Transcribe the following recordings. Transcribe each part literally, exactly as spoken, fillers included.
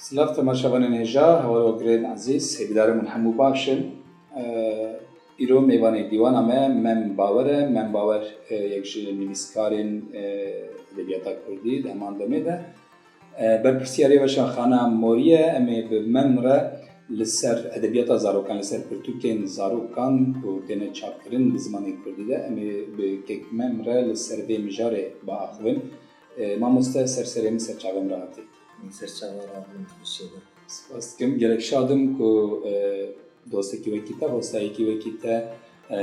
Silav temaşevanên hêja, hevalên girên ezîz, hêvîdar im hûn hemû baş in. Îro mêvanê dîwana me Mem Bawer e. Mem Bawer, e, yek ji nivîskarên, e, edebiyata kurdî di heman demê de. E, berpirsiyarê Weşanxana Morî ye. Em ê bi Mem re li ser edebiyata zarokan, li ser pirtûkên zarokan ku têne çapkirin bi zimanê kurdî de, em ê bi kek Mem re li ser vê mijarê biaxivin. E, mamoste, ser serê min, ser çavê min re hatî. Ser çavan re hatî, dixweşê be. Spas dikim. Gelek şad im ku, e, dostekî wekî te, dostayekî wekî te, e,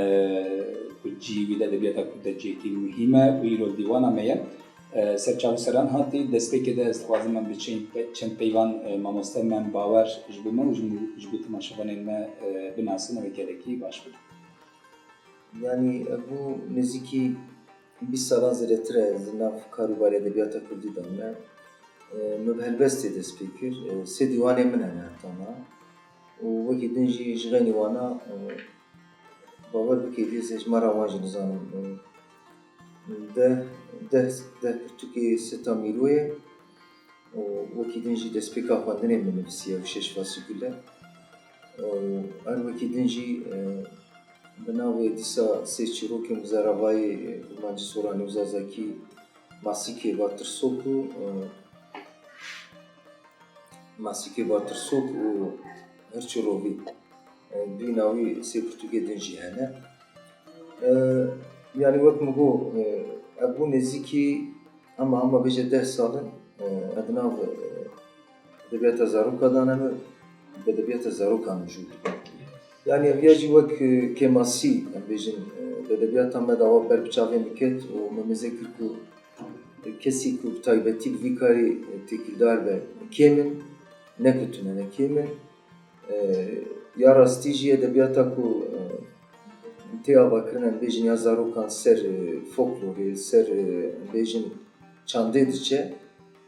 ku cî wî di edebiyata kurdî de cihekî muhîm e û îro li dîwana me ye. E, ser çav û seran hatî, destpêkê de ez dixwazim em bi çend pe-, çend peyvan, e, mamoste Mem Bawer ji bo me û ji bo, ji bo temaşevanên me, e, binasin, ew ê gelekî baş bibin. Yanî, e, bû nêzîkî bîst salan zêdetir e ez di nav kar û barê edebiyata kurdî de me. E, min bi helbestê dest pê kir. E, sê dîwanê min hene heta niha. Û wekî din jî ji xeynî wana, e, bawer bike, vê sê ji me re wan jî nizanim, e, deh, deh, deh pirtûkê Seta Mîroyê. Û wekî din jî destpêka xwendinê min nivîsiye û şeş fasîgule. Û her wekî din jî, e, bi navê dîsa sê çîrokên bi zaravayê, e, kurmancî, soranî û zazakî, Masîkê Batirsok û, e, Masîkê Batirsok û Hirçê Rovî, e, dûyna wî sê pirtûkê din jî hene. E, yanî wek min got, e, ev bû nêzîkî hema hema bêje deh sal in, e, ez di nav, e, edebiyata zaroka de ne, bi edebiyata zarokan mijûl dikim. Yanî ev ya jî wek, e, kêmasî, em bêjin, e, di edebiyata me de awa ber bi çavê min ket û min mêze kir ku kesî ku bi taybetî bi vî karî, e, têkildar be, kêm in, ne ku tune ne, kêm in. E, ya rastî jî edebiyata ku, e, tê avakirin, em bêjin ya zarokan ser, e, folklorê, ser, e, em bêjin çandê diçe.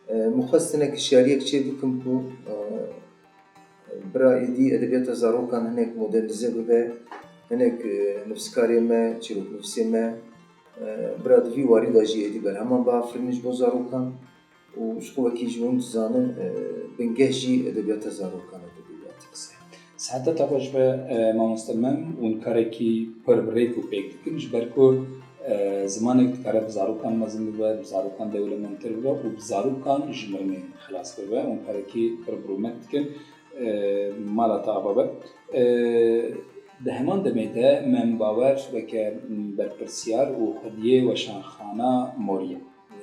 E, min xwest hinek hişyariyek çê bikim ku, e, bira êdî edebiyata zarokan hinek modernîze bibe, hinek, e, nivîskarê me, çîroknivîsê me, e, bira di vî warî de jî êdî berheman biafirin ji bo zarokan. Û ji xwe wekî ji hûn dizanin, e, bingeh jî edebiyata zarokan e, edebiyatê. Siheta te xweş be, e, mamoste Mem, hûn karekî pir bi rêk û pêk dikin, ji ber ku, e, zimanek dikare bi zarokan mezin bibe, bi zarokan dewlemendtir bibe û bi zarokan ji mirinê xilas bibe. Hûn karekî pir bi rûmet dikin. E, mala te ava be. E, di heman demê de Mem Bawer weke berpirsiyar û xwediyê Weşanxana Moriyê.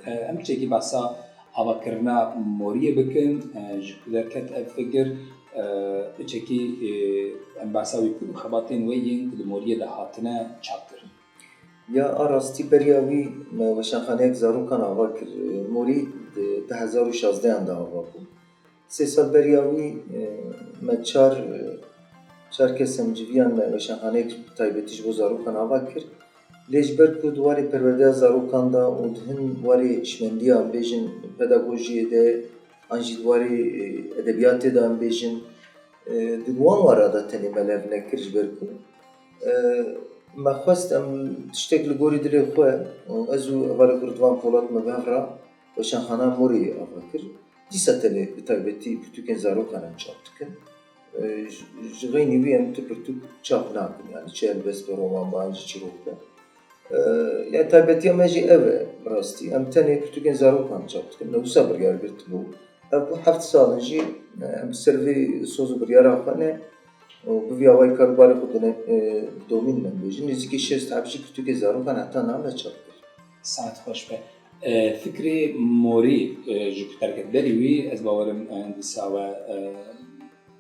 E, em piçekî behsa avakirina Moriyê bikin, e, ji ku derket ev fikir, e, piçekî, e, em behsa wî bikin û xebatên wê yên ku di Moriyê de hatine çapkirin. Ya a rastî beriya wî me weşanxaneyek zarokan ava kir. E, Morî di du hezar û şazdehan de ava bû. Sê sal beriya wî, e, me çar, e, çar kes em civiyan me weşanxaneyek bi taybetî ji bo zarokan ava kir. Lê ji ber ku di warê perwerdeya zarokan de û di hin warê hişmendiya, em bêjin, pedagojiyê de, an jî di warê, e, edebiyatê de, em bêjin, e, di wan wara de tenê me lev nekir, ji ber ku, e, me xwest em tiştek li gorî dilê xwe, û ez û hevalê xwe Ridvan Polat me bi hev re Weşanxana Morê ava kir. Dîsa tenê bi taybetî pirtûkên zarokan em çap dikin. E, ji, ji xeynî wî em tu pirtûk çap nakin, yanî çi helbest be, roman be, an jî çîrok be. E, yanî taybetiya me jî ev e, bi rastî. Em tenê pirtûkên zarokan çap dikin. Me wisa biryar girtibû. Ev bû heft sal in jî, e, em bi ser vê soz û biryara xwe ne. Û bi vî awayî karûbarê xwe dine, e, domîn me bêjin. Nêzîkî şêst heb jî pirtûkê zarokan heta niha me çap kir. Saet xweş be. E, fikrê Morî, e, ji ku derket berî wî, ez bawer im, e, dîsa we, e,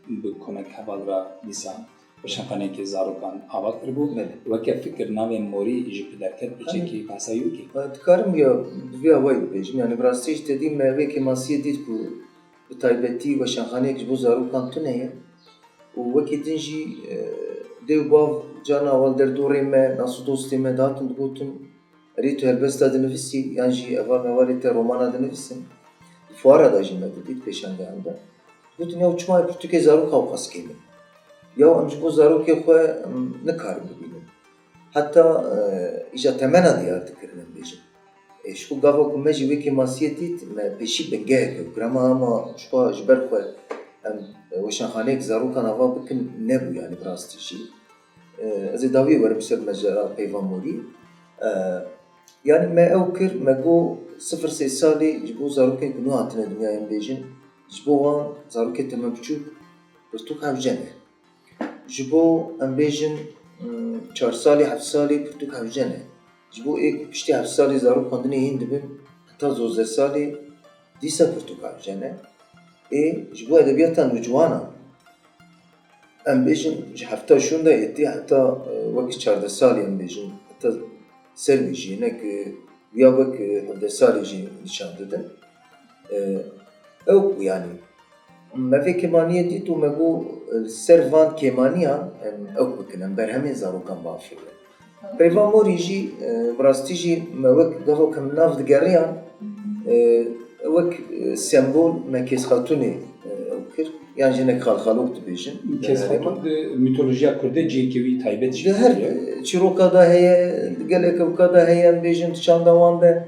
bi komek heval re dîsa weşanxaneyekê zarokan ava kiribû. Belê. Weke fikir navê Morî ji ku derket piçekî behsa wî bikî? E, dikarim ya bi vî awayî bibêjim. Yanî bi rastî jî te dî me vê kêmasiyê dît ku bi taybetî weşanxaneyek ji bo zarokan tune ye. Û wekî din jî, e, dê û bav carna heval derdorê me, nas û dostê me dihatin digotin, erê tu helbesta dinivîsî, yan jî heval mevalê te romana dinivîsin. Di fuara de jî me didît, pêşangehan de. Gotin, ya çima pirtûkê zaroka wexas kêm in? Ya em ji bo zarokê xwe, em, nikarin bibînin. Heta, e, îja temena diyar dikirin, em bêjin. E, ji xwe gava ku me jî wê kêmasiyê dît, me pêşî bingehek ew kir. Hema, hema ji xwe, ji ber xwe em, e, weşanxaneyek zarokan ava bikin nebû, yani bi rastî jî. E, ez ê dawiyê werim ser mecera peyva morî. E, yani me ew kir, me got sifir sê salî ji bo zarokên ku nû hatine dinyayê, em bêjin, ji bo wan zarokê teme biçûk pirtûk hewce ne. Ji bo, em bêjin, mm, çar salî, heft salî pirtûk hewce ne. Ji bo ê ku piştî heft salî zarok xwendinê hîn dibin, heta dozdeh salî dîsa pirtûk hewce ne. Ê ji bo edebiyata nûciwanan, em bêjin, ji hefta şûnde êtî heta, e, wek çardeh salî, em bêjin, heta ser wî jî, hinek, e, ya wek, e, hevdeh salî jî nîşan didin. E, ew bû, yani, me vê kêmaniyê dît û me got, e, li ser van kêmaniyan em ew bikin, em berhemên zarokan biafirînin. Peyva morî jî, e, bi rastî jî me wek gava ku em nav digeriyan, e, wek, e, sembol me Kêzxatûnê, e, ew kir. Yan jî hinek xalxalok dibêjin. Kêzxatûn di mitolojiya Kurdê cihekî wî taybet jî Di her, heye. E, çîroka de heye, di gelek ewka de heye, em bêjin di çanda wan de.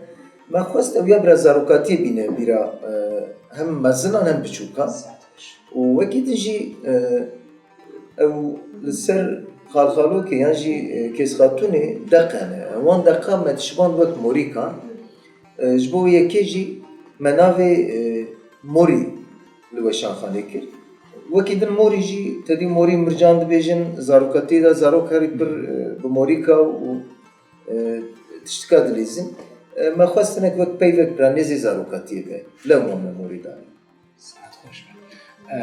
Me xwest ew ya bira zarokatiyê bîne bîra, e, hem mezinan hem biçûkan. Saet xweş. Û wekî din jî, e, ew li ser xalxalokê yan jî, e, Kêzxatûnê deq hene. Wan deqan me dişiband wek morîkan. E, ji bo yekê jî me navê, e, morî li weşanxanê kir. Wekî din morî jî, tedî morî mircan dibêjin, zarokatiyê de zarok herî pir, e, bi morîka û, e, tiştika dilîzin. E, me xwest hinek wek peyvek bira nêzî zarokatiyê be. Lewma me morî danî. Saet xweş be. E,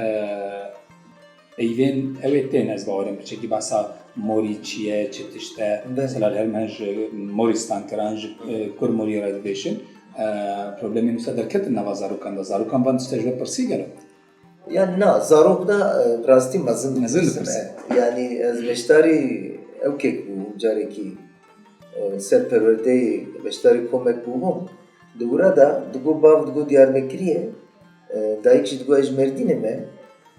peyvên ew ê tên, ez bawerim piçekî behsa morî çi ye, çi tişt e. Belê. Mesela li her me ji morî stan kiran, ji, e, kur morî re dibêjin. E, problemên wisa derketin nava zarokan de. Zarokan van tişta ji we pirsî gelo? Ya na, zarok da, e, bi rastî mezin Mezin dipirsin, dipirsin. E. Yani ez beşdarî ew kek bûm, carekî, e, ser perwerdeyê beşdarî komek bûbûm. Di wira de digot bav digot Diyarbekirî ye, e, dayik jî digot ez ji Mêrdînê me.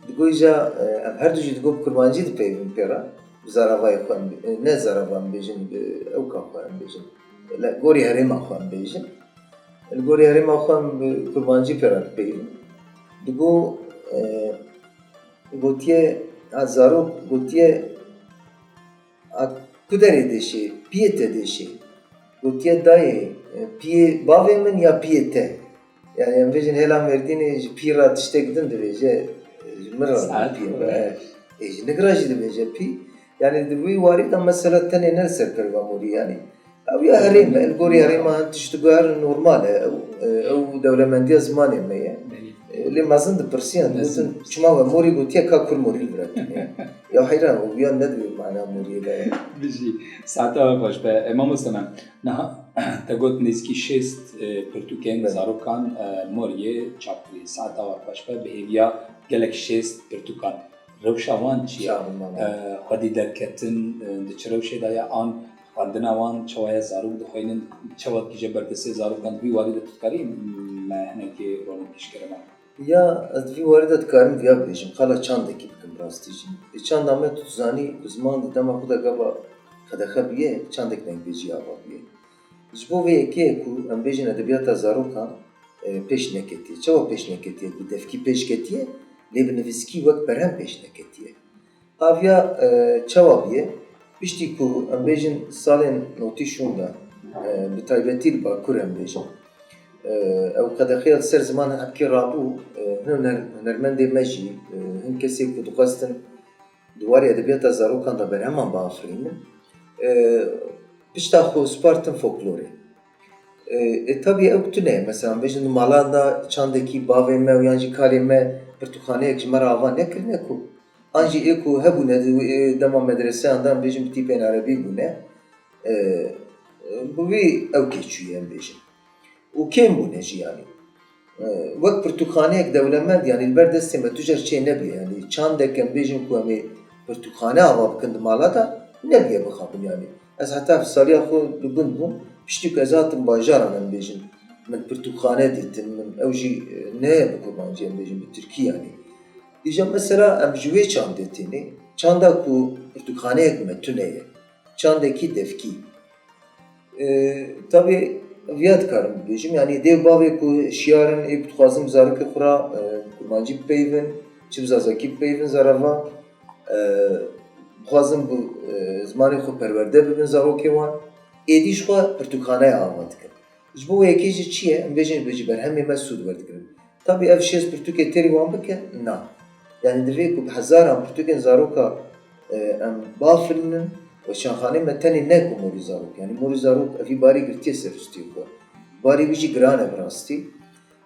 Digot îja, e, em her du jî digot bi kurmancî dipeyivin pê re. Bi zaravayê xwe em bê-, e, ne zarava em bêjin, bi ewka xwe em bêjin. Li gorî herêma xwe em bêjin. Li gorî herêma xwe em bi kurmancî pê re dipeyivin. Digot, e, gotiye, ha, zarok gotiye, a, ku derê dêşê, piyê te dêşê. Gotiye dayê, e, piyê bavê min ya piyê te? Yani em bêjin hêla Mêrdînê ji pî re tiştek din dibêje, e, ji min re Saet piyê min. Xweş. E, e, ji nik re jî dibêje pî. Yani di wî warî de mesela tenê ne li ser peyva morî yani. Ew ya herêm e, li gorî herêma tişt diguherin normal e. Ew, e, ew dewlemendiya zimanê me ye. Belê. E, lê mezin dipirsiyan, Mezin. Digotin, çima we morî gotiye ka kur morî li vir tune. Ya heyran, û ya ne di mana moriyê de ye. Bijî. Saeta we xweş be. E, mamoste me, niha te got nêzîkî şêst, e, pirtûkên Belê. zarokan, e, moriyê çap kirî. Saeta we xweş be, bi hêviya gelek şêst pirtûkan. Rewşa wan çi ye? Sağ olun, baba. E, xwedî derketin, e, di çi rewşê de ye? An xwendina wan çawa ye? Zarok dixwînin, çawa dikije berdestê zarokan? Di vî warî de tu dikarî me hinekî ronî pêşkere me? Ya, ez di vî warî de dikarim viya bibêjim, qala çandekî bikim rastî jî. Ê çanda me tu dizanî ku ziman di dema xwe de gava qedexe bûye, çandek dengbêjî ava bûye. Ji bo vê yekê ye ku em bêjin edebiyata zarokan, e, pêş neketiye. Çawa pêş neketiye? Bi devkî pêş ketiye, lê bi nivîskî wek berhem pêş neketiye. Aviya, e, çawa bûye? Piştî ku em bêjin salên notî şûn de, e, bi taybetî li Bakur em bêjin, e, ew qedexeya li ser ziman hevkê rabû, e, hin huner-, hunermendê me jî, e, hin kesê ku dixwestin di warê edebiyata zarokan de berheman biafirînin, e, pişta xwe spartin folklorê. E, e, tabî ew tune ye. Mesela, bêjin di malan de çandekî bavê me û yan jî kalê me pirtûkxaneyek ji me re ava nekirine ku. An jî ê ku hebûne di, e, dema medreseyan de, em bêjin bi tîpên erebî bûne. E, e, bi vî ewkê çûye, em bêjin. Û kêm bûne jî, yanî. E, wek pirtûkxaneyek dewlemend, yanî li ber destê me tu cer çê nebûye, yanî çandek em bêjin ku em ê pirtûkxane ava bikin di mala de, nebûye bixapin, yanî. Ez heta saliya xwe li gund bûm, piştî ku ez hatim bajaran, em bêjin, min pirtûkxane dîtin, min ew jî, e, ne bi kurmancî, em bêjin, bi tirkî, yanî. Îja mesela em ji wê çandê tênê, çanda ku pirtûkxaneyek me tune ye, çandekî devkî. E, tabî viya dikarim bibêjim, yanî dê û bavê ku şiyar in, ê ku dixwazin bi zarokê xwe re, e, kurmancî bipeyivin, Çi bi zazakî bipeyivin zarava, e, dixwazin bi, e, zimanê xwe perwerde bibin zarokê wan, êdî ji xwe pirtûkxaneya ava dikin. Ji bo wê yekê jî çi ye? Em bêjin ji berhemê me sûd werdigirin. Tabî ev şêst pirtûkê têrî wan bike? Na. Yanî divê ku bi hezaran pirtûkên zaroka, e, em bafirînin, weşanxanê me tenê ne ku morî zarok, yanî morî zarok evî barî girtiye ser ustiyê xwe. Barî wî jî giran e bi rastî.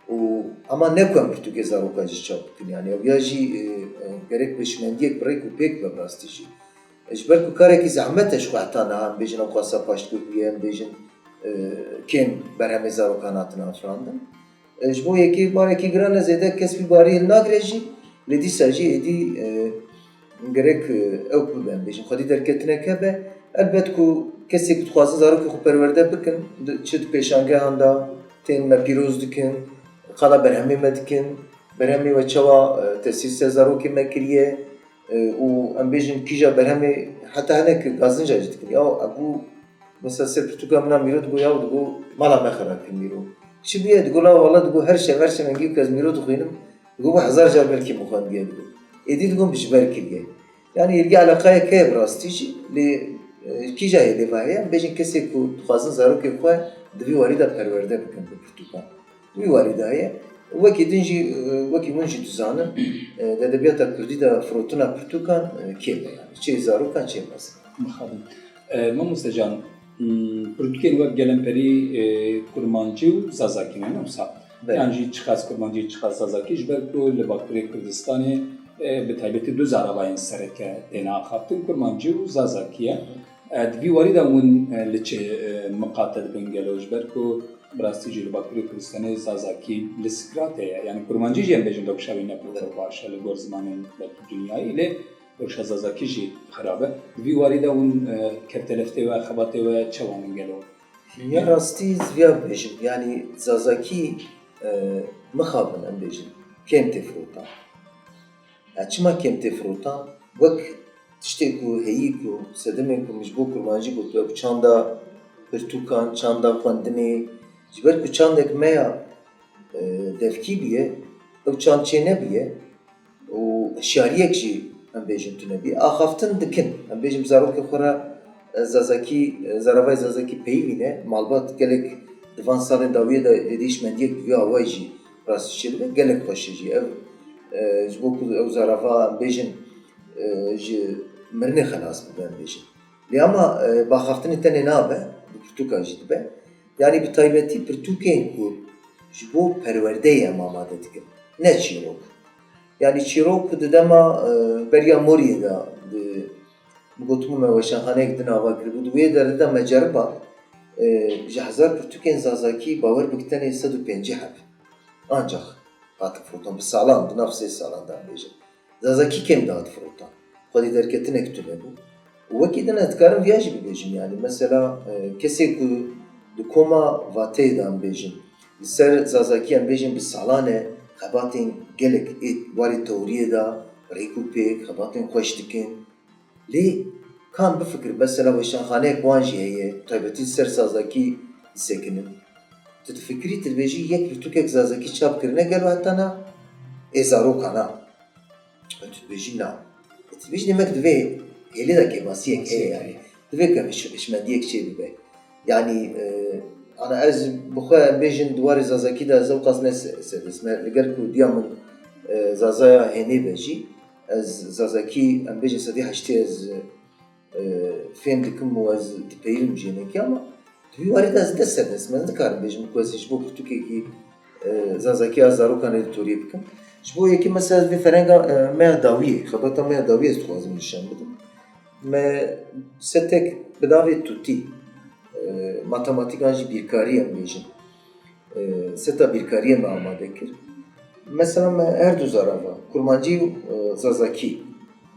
Û ema ne ku em pirtûkê zarokan jî çap bikin, yanî ew ya jî, e, e, gerek pêşmendiyek bi rêk û pêk be bi rastî jî. Ji ber ku karekî zehmet e ji xwe heta niha, em bêjin ew qasa paştgûr bûye, em bêjin, e, kêm berhemê zarokan hatine afirandin. E, ji bo yekê barekî giran e, zêde kes vî barî hilnagire jî, lê dîsa jî êdî, e, gerek, e, ew bibe, em bêjin, xwedî derketinek hebe. Elbet ku kesê ku dixwazin zarokê xwe perwerde bikin, di, çi di pêşangehan de tên me pîroz dikin, qala berhemê me dikin, berhemê we çawa, e, tesîr ser zarokê me kiriye, e, û em bêjin kîja berhemê, heta hinek gazinca jî dikin. Ya, ebû, mesela ser pirtûka min a Mîro digo, ya digo, mala me xera kir Mîro. Çi bûye? Digo, la wala, digo, her şev, her şevengî ku ez Mîro dixwînim, digo, bu hezar car belkî min xwendiye, digo. Êdî digo, min ji ber kiriye. Yanî êdî eleqayek heye bi rastî jî, lê, e, kîja hêlê ve heye, em bêjin kesê ku dixwazin zarokê xwe di vî warî de perwerde bikin bi pirtûkan. Wî warî de heye. Wekî din jî, e, wekî hûn jî dizanin, e, di edebiyata kurdî de firotina pirtûkan, e, kêm e, yanî çê zarokan çê mezin. Mixabin. E, Mamoste Can, hmm, pirtûkên wek Gelemperî, e, Kurmancî û Zazakî ne, ne wisa? Belê. Yan jî çiqas Kurmancî, çiqas Zazakî, ji ber ku li Bakurê Kurdistanê, e, bi taybetî du zaravayên sereke têne axaftin, Kurmancî û Zazakî ye. E, di vî warî de hûn, e, li çi, e, miqate dibin gelo? Ji ber ku bi rastî jî li Bakurê Kurdistanê Zazakî li Sikratê ye. Yanî Kurmancî jî em bêjin rewşa wî ne pir baş e li gor zimanên belkî dinyayî, lê rewşa Zazakî jî xirab e. Di vî warî de hûn, e, kevteleftê we, xebatê we çawa min gelo? Ya rastî ez viya bibêjim, yanî Zazakî, e, mixabin em bêjin, kêm tê firotan. Ya çima kêm tê firotan? Wek tiştê ku heyî ku sedemê ku min ji bo kurmancî gotiye, ew çanda pirtûkan, çanda xwendinê, ji ber ku çandek me ya, e, devkî bûye, ew çand çê nebûye û hişyariyek jî, em bêjin, tune bûye. Axaftin dikin, em bêjin, bi zarokê xwe re, e, Zazakî, e, zaravayê Zazakî peyivîne, malbat gelek di van salên dawiyê de êdî hişmendiyek bi vî awayî jî rastî çêdibe, gelek xweş e jî. Ev, e, ji bo ku ew zarava, em bêjin, e, ji mirinê xelas bibe, em bêjin. Lê ama, e, baxaftinê tenê nabe, bi pirtûka jî dibe. Yanî bi taybetî pirtûkên ku ji bo perwerdeyê em amade dikin. Ne çîrok. Yanî çîrok di dema, e, beriya Moriyê de, di, min gotibo me weşanxaneyek din ava kiribû. Di wê derê de me ceriba, e, ji hezar pirtûkên Zazakî bawer bike tenê sed û pêncî heb ancax hatin firotan. Bi salan, di nav sê salan de em bêjin. Zazakî kêm dihat firotan. Xwedî derketinek tune bû. Û wekî din ez dikarim viya jî bibêjim, yanî mesela, e, kesê ku di koma Vateyê de em bêjin, li ser Zazakî em bêjin bi salan e, xebatên gelek ê warê teoriyê de, rêk û pêk, xebatên xweş dikin. Lê ka em bifikir, mesela weşanxaneyek wan jî heye, taybetî li ser Zazakî disekinin. Tu difikirî, tu dibêjî yek pirtûkek Zazakî çap kirine gelo heta na? Ê zarokan a? Tu dibêjî na. Tu dibêjî demek divê hêlê de kêmasiyek heye yanî. Divê ku hiş-, hişmendiyek çê bibe. Yanî, e, ana ez bi xwe em bêjin di warê Zazakî de ez ewqas ne se-, sedis me. Li gel ku diya min, e, Zazaya hênê be jî, ez Zazakî, em bêjin sedî heştê ez, e, fêm dikim û ez dipeyivim jê hinekî, ama di vî warî de ez des sedis me, ez nikarim bêjim ku ez ji bo pirtûkekî, e, Zazakî a zarokan editoriyê bikim. Ji bo yekê mesela ez vê ferenga, e, me ya dawiyê, xebata me ya dawiyê ez dixwazim nîşan bidim. Me setek bi navê Tutî, e, matematîk an jî bîrkarî em bêjin, e, seta bîrkariyê me amade kir. Mesela me her du zarava, kurmancî û, e, zazakî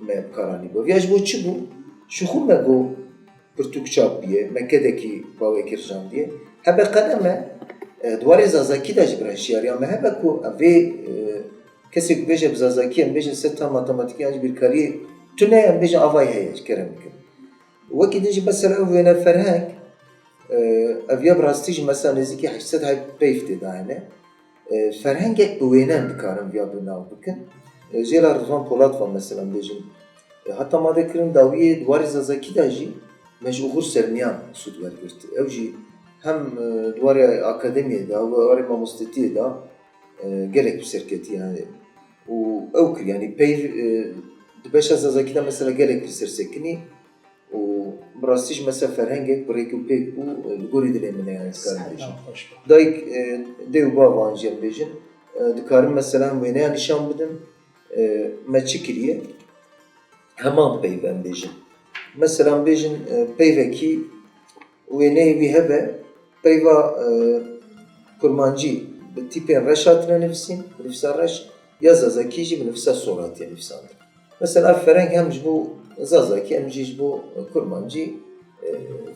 me bi kar anî bû. Viya ji bo çi bû? Ji xwe me got pirtûk çap bûye, me kedekî bawekî rijandiye. Hebe qede me, e, di warê zazakî de jî bi re hişyariya me hebe ku ev vê, e, kesê ku bêje bi zazakî, em bêjin seta matematîkê yan jî bîrkariyê tune, em bêjin avayî heye, ji kerem bikin. Wekî din jî mesela ev wêne ferheng, e, ev ya bi rastî jî mesela nêzîkî heşt sed heb peyv tê de hene. E, ferhengek bi wêne em dikarin viya bi nav bikin. E, jê re Rizwan Polat va, mesela, em bêjin. E, heta ma de kirin dawiyê di warê Zazakî de jî me ji uxur sermiyan sûd wergirt. Ew jî hem, e, di warê akademiyê de, warê mamostetiyê de, e, gelek bi ser ketî, yani. Û ew kir, yani, peyv, e, di beşa Zazakî de, mesela, gelek li ser sekinî û bi rastî jî, mesela, ferhengek bi rêk û pêk bû, e, li gorî dilê min e, yani, dikarim bêjim. Dayik, e, dê û bavan jî em bêjin, e, dikarim, mesela, em wêneya nîşan bidin, e, me çi kiriye? Heman peyv em bêjin. Mesela, em bêjin, e, peyvekî wêneyê wî hebe, peyva, e, kurmancî bi tîpên reş hatine nivîsîn, bi nivîsa reş, ya zazakî jî bi nivîsa sor hatiye nivîsandin. Mesela, ev ferheng hem ji bo zazakî, hem jî ji bo kurmancî, e,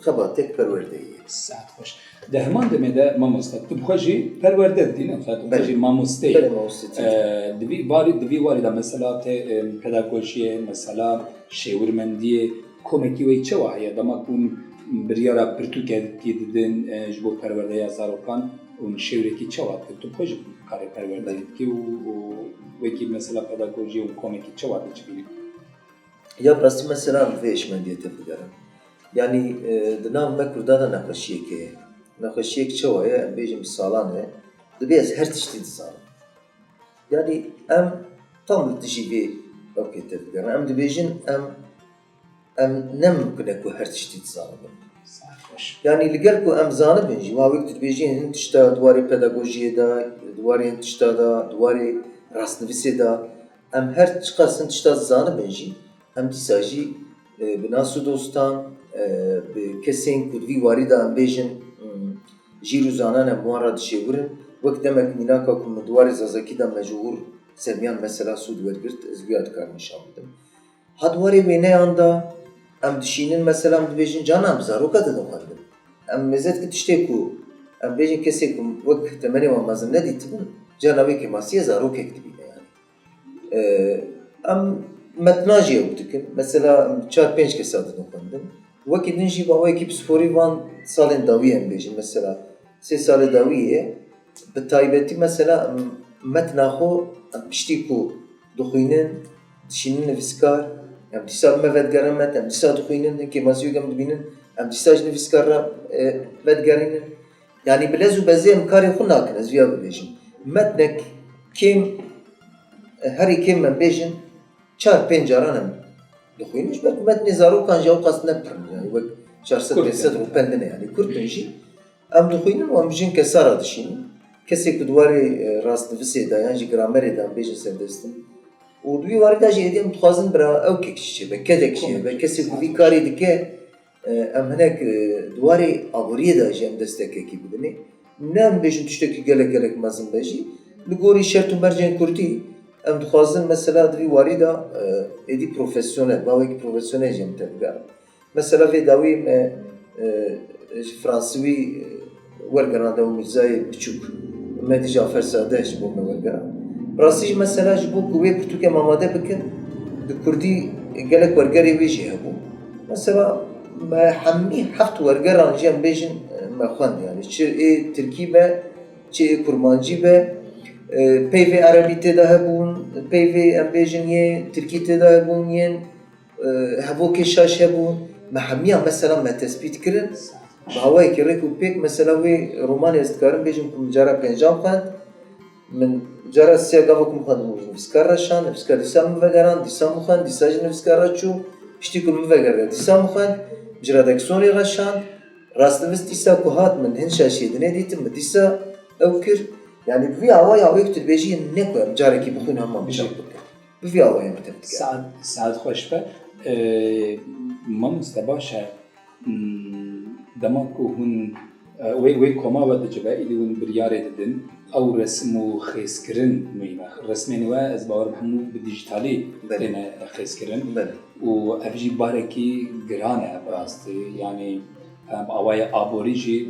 xebatek perwerdeyî ye. Saet xweş. Di heman demê de, mamoste, tu bi xwe jî perwerde didî, ne? Tu bi xwe Belê. jî mamosteyî. Belê, mamostetî. E, di vî barî, di vî warî de, mesela, te, e, pedagojiyê, mesela, şêwirmendiyê, komekî wê çawa heye? Dema ku hûn biryara pirtûkekî didin, e, ji bo perwerdeya zarokan, hûn şêwrekî çawa dikin? Tu xwe jî karê perwerdeyê dikî û, û wekî, mesela, pedagojiyê hûn komekî çawa dicivînin? Ya bi rastî, mesela, em vê hişmendiyê tev digerin. Yanî, e, di nav me Kurdan de nexweşiyek heye. Nexweşiyek çawa ye? Em bêjin bi salan e. Divê ez her tiştî dizanim. Yanî em tam li dijî vê ewkê tev digerin. Em dibêjin em, em ne mimkun e ku her tiştî dizanibin. Saet xweş. Yanî li gel ku em zanibin jî, wa wek tu dibêjî hin tişta di warê pedagojiyê de, di warê hin tişta de, di warê rastnivîsê de, em her çiqas hin tişta zanibin jî, em dîsa jî, e, bi nas û dostan, e, bi kesên ku di vî warî de em bêjin, mm, jîr û zanan em wan re dişêwirin, wek demek mînaka ku min di warê zazakî de me ji hûr sermiyan mesela sûd wergirt, ez vîya dikarim nîşan bidim. Ha di warê wêneyan de em dişînin, mesela em dibêjin, carna em bi zaroka didin xwendin. Em mêze dikin tiştê ku em bêjin kesê ku wek temenê wan mezin nedîtibin, carna wê kêmasiyê zarokek dibîne yani. Ee, em metna jî ew dikin. Mesela em çar pênc kesa didin xwendin. Wekî din jî bi awayekî pisporî van salên dawî em bêjin. Mesela sê salê dawî ye. Bi taybetî mesela em metna xwe em piştî ku dixwînin, dişînin nivîskar, em dîsa bi me vedigerin met, em dîsa dixwînin, hin kêmasiyek em dibînin, em dîsa ji nivîskar re, e, vedigerînin. Yanî bi lez û bezê em karê xwe nakin, ez viya bibêjim. Metnek kêm, herî kêm em bêjin, çar pênc caran em dixwînin. Ji ber ku metnê zarokan jî ewqas ne pir in, yanî wek çar sed pênc sed rûpel nine, yanî kurt in jî. Em dixwînin û em ji hin kesa re dişînin. Kesê ku di warê, e, rastnivîsê de yan jî gramerê de em bêjin serdest in. Û di wî warî de jî êdî em dixwazin bira ewkek jî çêbe, kedek jî hebe, kesê ku vî karê dike, e, em hinek, e, di warê aboriyê de jî em destekekî bidinê. Ne em bêjin tiştekî gelek gelek mezin be jî. Li gorî şert û mercên kurdî em dixwazin mesela di vî warî de, e, êdî profesyonel, bawekî profesyonel jî em tevbigerin. Mesela vê dawî me, e, ji Fransîwî, e, wergerand ew Mîrzayê Biçûk, me dî Cafer Sade ji bo me wergerand. Rastî jî mesela ji bo ku wê pirtûkê me amade bikin, di kurdî gelek wergerê wê jî hebû. Mesela me hemî heft wergeran jî em bêjin, e, me xwend, yani çi ê tirkî be, çi ê kurmancî be, e, peyvê erebî tê de hebûn, peyvê em bêjin yê tirkî tê de hebûn, yên e, hevokê şaş hebûn, me hemiya mesela me tespît kirin. Bi awayekî rêk û pêk mesela wê romanê ez dikarim bêjim ku min cara pêncem xwend. Min cara sêya gava ku min xwend, min ji nivîskar re şand, nivîskar dîsa min vegerand, dîsa min xwend, dîsa ji nivîskar re çû, piştî ku min vegerand, dîsa min xwend, ji redaksiyonê re şand, rastnivîs dîsa ku hat min hin şaşiyê dinê dîtim, min dîsa ew kir. Yani bi vî awayî awayek tu dibêjî ne ku em carekî bixwîn hema min çap bikin. Bi vî awayî em tev dikin. Saet, saet xweş be. Ee, mamoste, baş e. Hmm, dema ku hûn, e, wê, wê koma we dicive, îdî hûn biryarê didin. Ew resim û xêzkirin muhîm e. Resmên we, ez bawer dikim, hemû bi dîjîtalî Belê. têne xêzkirin. Belê. Û ev jî barekî giran e bi rastî. Yanî, e, bi awayê aborî jî,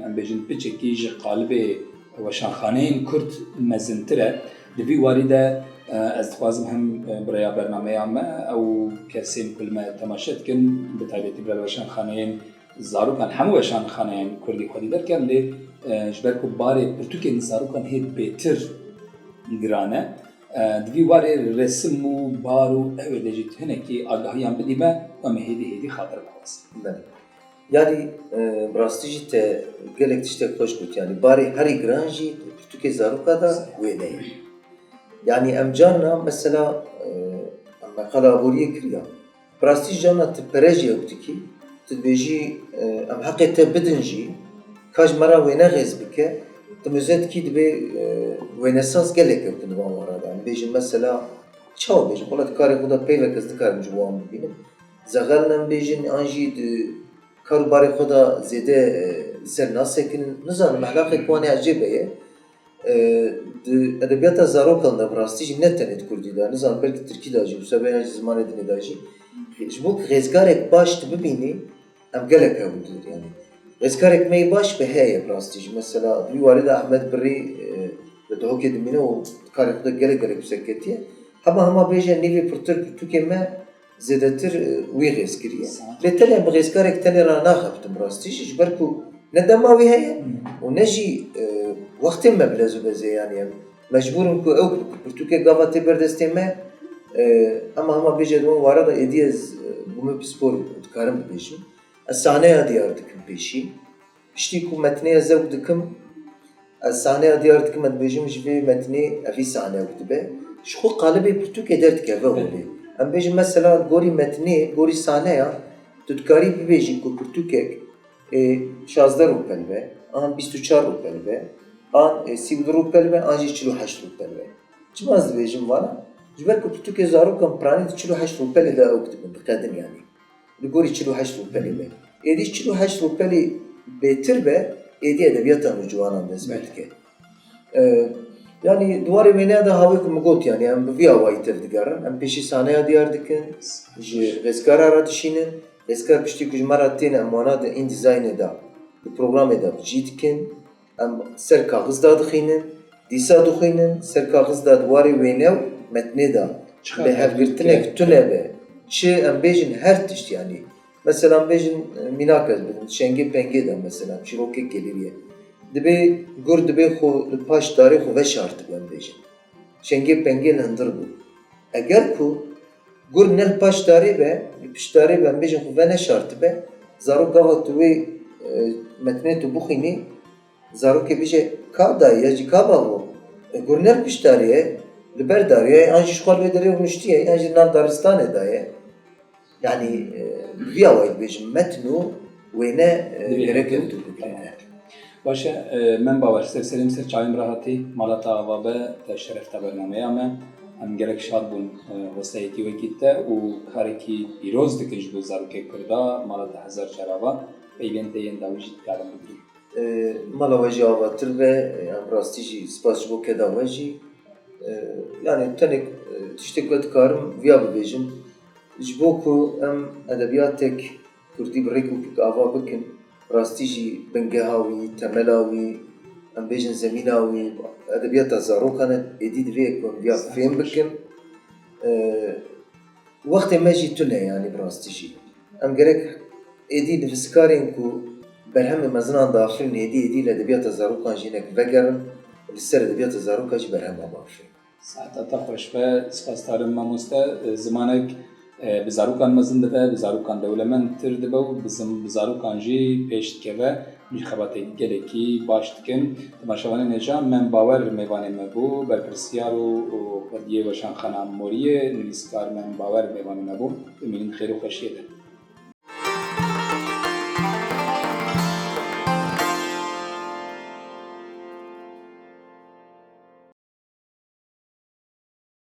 em bêjin piçekî ji qalibê weşanxaneyên kurd mezintir e. Di vî warî de, e, ez dixwazim hem, e, bi rêya bernameya me ew kesên ku li me temaşe dikin, bi taybetî bi weşanxaneyên zarokan, hemû weşanxaneyên kurdî xwedî derkerin, lê E, ji ber ku barê pirtûkên zarokan hê bêtir giran e, e, di vî warê resim û bar û ew ê de jî hinekî agahiyan bidî me, em ê hêdî hêdî xatir bixwazin. Belê. Yanî, e, bi rastî jî te gelek tiştek xweş got. Yanî barê herî giran jî pirtûkê zaroka de wêne ye. Yanî em carna mesela, e, em meqala aboriyê kiriya. Bi rastî jî carna tu pere jî ew dikî, tu dibêjî, e, em heqê te bidin jî, ka ji me re wêne xêz bike, tu mize dikî dibê, e, wênesaz gelek kevtin di van wara de. Em bêjin mesela, çawa bêjim, wela di karê xwe de peyvek ez nikarim ji wan bibînim. Zexel em bêjin, an jî di kar û barê xwe de zêde, e, li ser nasekinin. Nizanim, ehlaqek wan ê ecêb heye. E, di edebiyata zarokan de bi rastî jî ne tenê di kurdî de, nizanim belkî tirkî de jî, wisa be yan jî zimanê dinê de jî. Ji bo ku xêzgarek baş tu bibînî, em gelek hewl didir yanî. Xêzgarek me yê baş bi heye bi rastî jî. Mesela di wî warê de Ehmed Birî, e, li Duhokê dimîne û karê xwe de gelek gelek bi ser ketiye. Hema hema bêje nîvê pirtir pirtûkê me zêdetir, e, wî xêz kiriye. Lê tenê bi xêzkarek tenê re naxebitim rastî jî, ji ber ku ne dema wî heye û ne jî, e, wextê me bi lez û bezê, yanî em mecbûr in ku ew pirtûkê gava tê ber destê me, e, hema hema bêje di wan ware de êdî ez, e, bi min pispor dikarim bibêjim. Ez sahneya diyar dikim pêşî. Piştî ku metnê ez zewq dikim, ez sahneya diyar dikim, ez dibêjim ji vê metnê evî sahne ew dibe. Ji xwe qalibê pirtûkê derdikeve holê. Em bêjin mesela gorî metnê, gorî sahneya, tu dikarî bibêjî ku pirtûkek ê şazdeh rûpel be, an bîst û çar rûpel be, an ê sî û du rûpel be, an jî çil û heşt rûpel be. Çima ez dibêjim vana? Ji ber ku pirtûkê zarokan piranî di çil û heşt rûpelê de ew dibin, diqedin yanî. Li gorî çil û heşt rûpelê be. Êdî çil û heşt rûpelê bêtir be, êdî edebiyata nûciwanan dest pê dike. E, yanî di warê wêneya de ha wê ku min got, yanî em bi vî awayî tevdigerin. Em pêşî sahneya diyar dikin, ji xêzkara re dişînin. Xêzkar piştî ku ji me re tên, em wana di InDesignê de, di programê de bi cî dikin. Em ser kaxiz dadixînin, dîsa dixwînin, ser kaxiz de di warê wêne û metnê de lê hevgirtinek tune be. Çi em bêjin her tişt yanî. Mesela em bêjin, e, mînak ez bidim, şengê pengê de mesela çîrokek gelêriye. Dibê gur dibê xwe li paş darê xwe veşartibe em bêjin. Şengê pengê li hundir bû. Eger ku gur ne li paş darê be, li pişt darê be, em bêjin xwe veneşartibe, zarok gava tu wê, e, metnê tu bixwînî, zarokê bêje, ka dayê ya jî ka bavo, e, gur ne li pişt darê ye, li ber darê ye, yan jî ji xwe li wê derê rûniştiye, yan jî nav daristanê de ye. Yanî, e, bi vî awayî dibêjim, metn û wêne, e, gerek ew du bigire. Baş e, e, Mem Bawer, ser serê min, ser çavê min re hatî, mala te ava be, te şeref da bernameya me. Em gelek şad bûn, e, westayetî wekî te û karekî pîroz dikin ji bo zarokê Kurda, mala te hezar car ava, peyvên te yên dawî jî dikarin bigrin. E, mala we jî avatir be, e, em rastî jî spas ji bo keda we jî. E, yanî tenê, e, tiştê ku ez dikarim viya bibêjim, ji bo ku em edebiyatek kurdî bi rêk û pêk ava bikin, rastî jî bingeha wî, temela wî, em bêjin zemîna wî, edebiyata zarokan e, êdî divê ku em viya fêm bikin. E, Wextê me jî tune, yanî bi rastî jî. Em gerek êdî nivîskarên ku berhemê mezinan diafirînin, êdî êdî li edebiyata zarokan jî hinek vegerin, li ser edebiyata zarokan jî berhema biafirînin. Saeta te xweş be, spasdar im mamoste. Zimanek, e, bi zarokan mezin dibe, bi zarokan dewlemendtir dibe û bi zim-, bi zarokan jî pêş dikeve. Min jî xebatê gelekî baş dikim. Temaşevanên hêja, Mem Bawer mêvanê me bû, berpirsiyar û, û xwediyê weşanxana Moriyê, nivîskar Mem Bawer mêvanê me bû. Bimînin xêr û xweşiyê de.